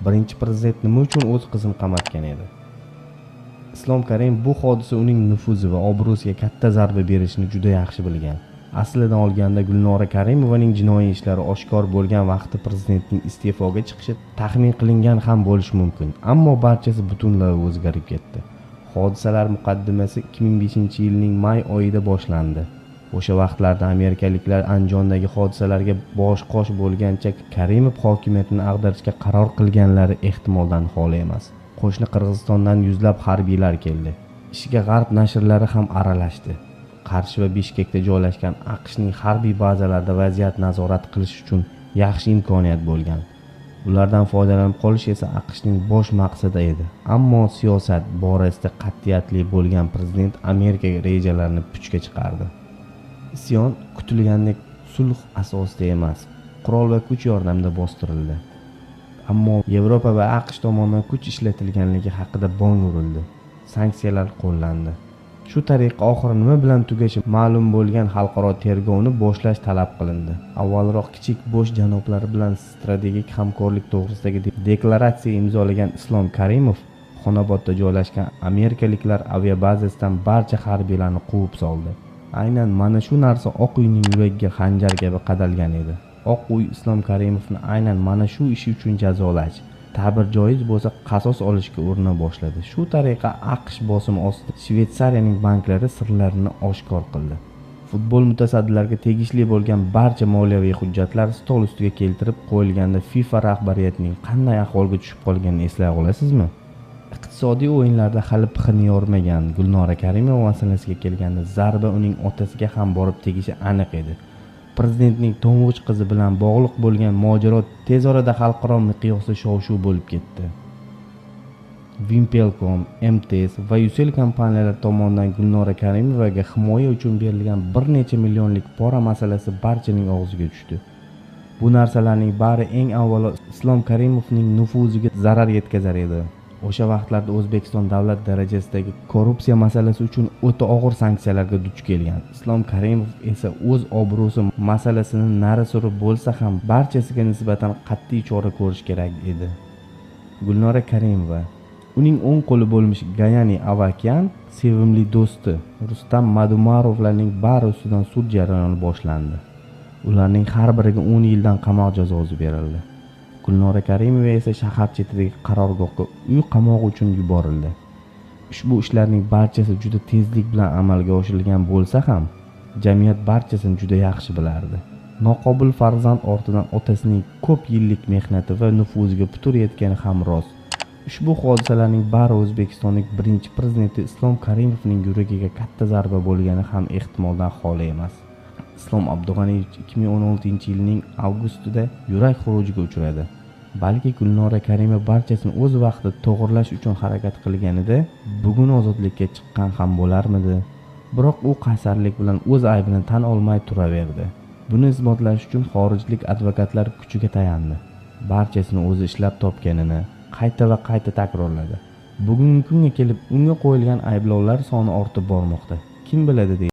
Birinchi prezident nima uchun o'z qizini qamatgan edi? Islom Karimov bu hodisa uning nufuzi va obro'siga katta zarba berishini juda yaxshi bilgan. Aslidan olganda Gulnora Karimovaning jinoiy ishlari oshkor bo'lgan vaqtda prezidentning iste'foga chiqishi taxmin qilingan ham bo'lishi mumkin, ammo barchasi butunlay o'zgarib ketdi. Hodisalar muqaddimasi 2005-yilning may oyida boshlandi. O'sha vaqtlarda amerikaliklar Andijondagi hodisalarga bosh-qosh bo'lgancha Karimov hokimiyatini ag'darishga qaror qilganlari ehtimoldan xoli emas. Qo'shni Qirg'izistondan yuzlab harbiylar keldi. Ishga g'arb nashrlari ham aralashdi. Qarshi va Bishkekda joylashgan AQShning harbiy bazalarida vaziyat nazorat qilish uchun yaxshi imkoniyat bo'lgan. Ulardan foydalanib qolish esa AQShning bosh maqsadi edi. Ammo siyosat borasida qat'iyatli bo'lgan prezident Amerika rejalarini puchga chiqardi. Isyon kutilgandek sulh asosida emas, qurol va kuch yordamida bostirildi. Ammo Yevropa va AQSh tomonidan kuch ishlatilganligi haqida bong urildi. Sanksiyalar qo'llandi. Shu tariqa oxiri nima bilan tugashi ma'lum bo'lgan xalqaro tergovni boshlash talab qilindi. Avvalroq kichik Bosh janoblari bilan strategik hamkorlik to'g'risidagi deklaratsiya imzolagan Islom Karimov Xonobodda joylashgan amerikaliklar aviabazasidan barcha harbiylarni quvib soldi. Aynan mana shu narsa Oq uyning yuragiga xanjar kabi qadalgan edi. Oq uy Islom Karimovni aynan mana shu ishi uchun jazolash, ta'bir joiz bo'lsa qasos olishga urina boshladi. Shu tariqa AQSh bosimi ostida Shvetsariyaning banklari sirlarini oshkor qildi. Futbol mutasaddilariga tegishli bo'lgan barcha moliyaviy hujjatlar stol ustiga keltirib qo'yilganda FIFA rahbariyatining qanday ahvolga tushib qolganini eslay olasizmi? Iqtisodiy o'yinlarda hali pixini yormagan Gulnora Karimova masalasiga kelganda zarba uning otasiga ham borib tegishi aniq edi. Prezidentning to'ng'ich qizi bilan bog'liq bo'lgan mojaro tez orada xalqaro miqyosda shov-shuv bo'lib ketdi. Vimpelcom, MTS va Ucell kompaniyalari tomonidan Gulnora Karimovaga himoya uchun berilgan bir necha millionlik pora masalasi barchaning og'ziga tushdi. Bu narsalarning bari eng avvalo Islom Karimovning nufuziga zarar yetkazar edi. O'sha vaqtlarda O'zbekiston davlat darajasidagi korrupsiya masalasi uchun o'ta og'ir sanksiyalarga duch kelgan. Islom Karimov esa o'z obro'si masalasini nari surib bo'lsa ham barchasiga nisbatan qat'iy chora ko'rish kerak edi. Gulnora Karimova, uning o'ng qo'li bo'lmish Gayani Avakyan, sevimli do'sti Rustam Madumarovlarning bari ustidan sud jarayoni boshlandi. Ularning har biriga 10 yildan qamoq jazosi berildi. Gulnora Karimova esa shahar chetidagi qarorgohga uy qamog'i uchun yuborildi. Ushbu ishlarning barchasi juda tezlik bilan amalga oshirilgan bo'lsa ham, jamiyat barchasini juda yaxshi bilardi. Noqobil farzand ortidan otasining ko'p yillik mehnati va nufuziga putur yetgani ham rost. Ushbu hodisalarning bari O'zbekistonning birinchi prezidenti Islom Karimovning yuragiga katta zarba bo'lgani ham ehtimoldan xoli emas. Islom Abdug'aniyevich 2016-yilning avgustida yurak xurujiga uchradi. Balki Gulnora Karimova barchasini o'z vaqtida to'g'irlash uchun harakat qilganida bugun ozodlikka chiqqan ham bo'larmidi? Biroq u qaysarlik bilan o'z aybini tan olmay turaverdi. Buni isbotlash uchun xorijlik advokatlar kuchiga tayandi. Barchasini o'zi ishlab topganini qayta va qayta takrorladi. Bugungi kunga kelib unga qo'yilgan ayblovlar soni ortib bormoqda. Kim biladi deydi.